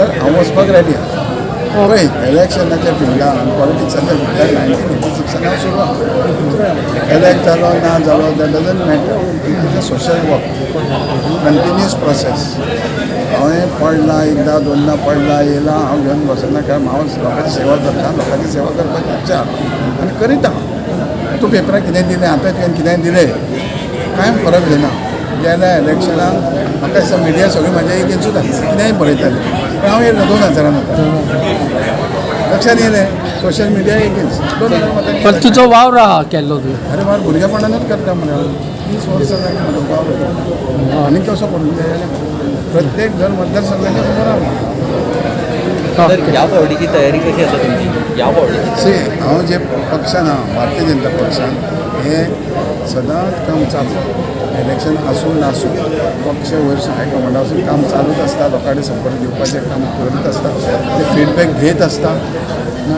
जाल्यार हांव वचपाक रेडी आहा. पळय, इलेक्शनाच्या फिल्डान, पॉलिटिक्साच्या फिल्डान 1986 हांव सुरू आहा. एलेक्ट जालो ना जालो, that doesn't matter. It is a social work, continuous process. हांवें पडला एकदां, दोनदां पडला, येयला, हांव घेवन बसना, कारण हांव लोकांची सेवा करता. लोकांची सेवा करपाची इच्छा आनी करीत हांव. तूं पेपरार कितें दिलें, आतां तुवें कितें दिलें, कांय फरक जायना. गेल्या इलेक्शनाक म्हाका दिसता मिडिया सगळी म्हाज्या एगेन्सूच आसली, कितेंय बरयताली, पूण हांव येयलो 2000न वता. लक्षात येयलें, सोशल मिडिया एगेन्स्ट, 2000 मतांनी. पण तुजो वावर आहा केल्लो तुवें. अरे, वावर भुरगेपणानूच करता मरे हांव. 30 वर्सां जालीं म्हजो वावर. आनी कसो करूंक जाय? प्रत्येक जण मतदारसंघाच्या खबर आहा. तर ह्या फावटीची तयारी कशी आसा तुमची, ह्या फावटीची? सी, हांव जे पक्षान आहा, भारतीय जनता पक्षान, हे सदांच काम चालू. इलेक्शन आसूं नासूं, पक्ष वयर हायकमांडा वचून काम चालूच आसता. लोकां कडेन संपर्क दिवपाचें काम करीत आसता, ते फिडबॅक घेत आसता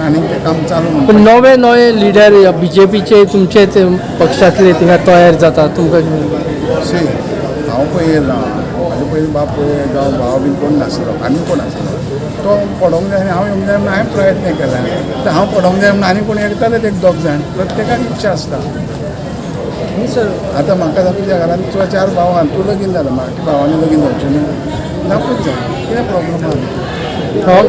आनी तें काम चालू पण म्हणटा. नवे नवे लिडर बीजेपीचे तुमचेच पक्षांतले थिंगा तयार जाता, तुमकां? सी, हांव पळय येयला, म्हाजे पयलीं बापूय जावं भाव बीन कोण नासलो, आनी कोण आसलो तो पडोंक जाय आनी हांव येवंक जाय म्हणून हांवें प्रयत्न केला. तर हांव पडोंक जाय म्हणून आनी कोण येतालेच एक दोग जाण. प्रत्येकाक इच्छा आसता. आतां म्हाका जाता, तुज्या घरांत तुका चार भाव आहा, तूं लगीन जालां, बाकी भावांनी लगीन जावचें न्हू? जावपूच जाय. कितें प्रॉब्लम आहा? हो.